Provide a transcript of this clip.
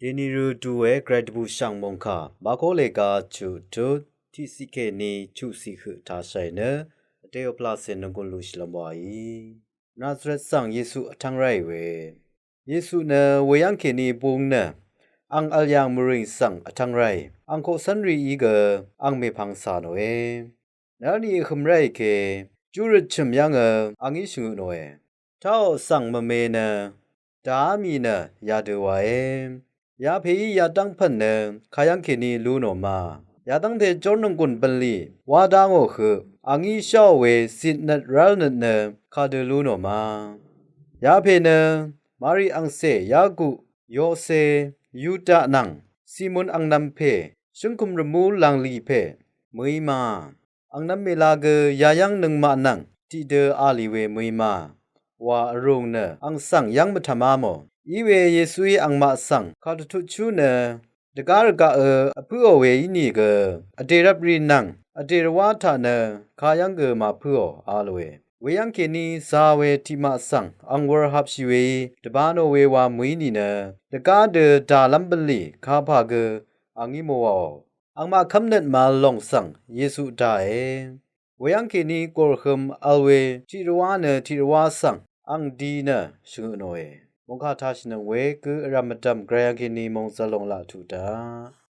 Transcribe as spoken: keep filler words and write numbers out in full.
Dèni rø du we gvray dvbùshv̀ng mòngkà Mako lèga chuq tut tiqciq kèní chuqciq høq tashàì nø vdè oplaqcè nònggùn lushìlvm wàí. Nazaret svng Yesu vtv́ng ráì we. Yesu nø weyv́ng kèní bung nø ang vl yàng mvrìng svng vtv́ng ráì, ang koqcv́nrìí gø ang mèpvng cà nòe. Nvlni vhøm ráì ke júrøt chø̀m yv́ngø angí shvngø nòe. Táò svng mvme nø dàá mì nø yadø wae. Yapèí yadv́ng pv̀n nø kayv́ng kèní lú nò ma. Yadv́ngte jórnònggùn bv̀nlì wá dá ngò høq angí sháò we citnøt rálnøt nø kadø lú nò ma. Yapè nø Mari angcè Yakup, Yose, Yuda nvng Simon angnv̄m pè shǿngkøm rvmú lv̀nglì pè mø̀í ma. Angnv̄m mèla gø yayv́ng nøngmaq nvng tiqdø a lì we mø̀í ma wa vrùng nø ang svng yv́ng mvtv̀má mò. Iwe Yesuí angmaq svng kadvtutchú nø dvgá rvgaqø vpǿò we ínìgø vdè rvprì nvng vdè rvwá taq nø kayv́ng gø màpǿò a lòe. Weyv́ng kèní za we tiqmaq svng ang wur hapshì weí dvbā nò we wa mø̀í nìnø dvgá dø dàlv́m bv̀nlì kapà gø angí mòwàò. Angmaq kv́mnøt màvl lòng svng Yesu dàe. Weyv́ng kèní gòrhøm vl we tiqrvwá nø tiqrvwá svng ang di nø shvngø nòe. Mòngkà tashìnøng we gø vrv̀m vdv̀m gvray ang kèní mòngzv̄l lòng laq tuq daq.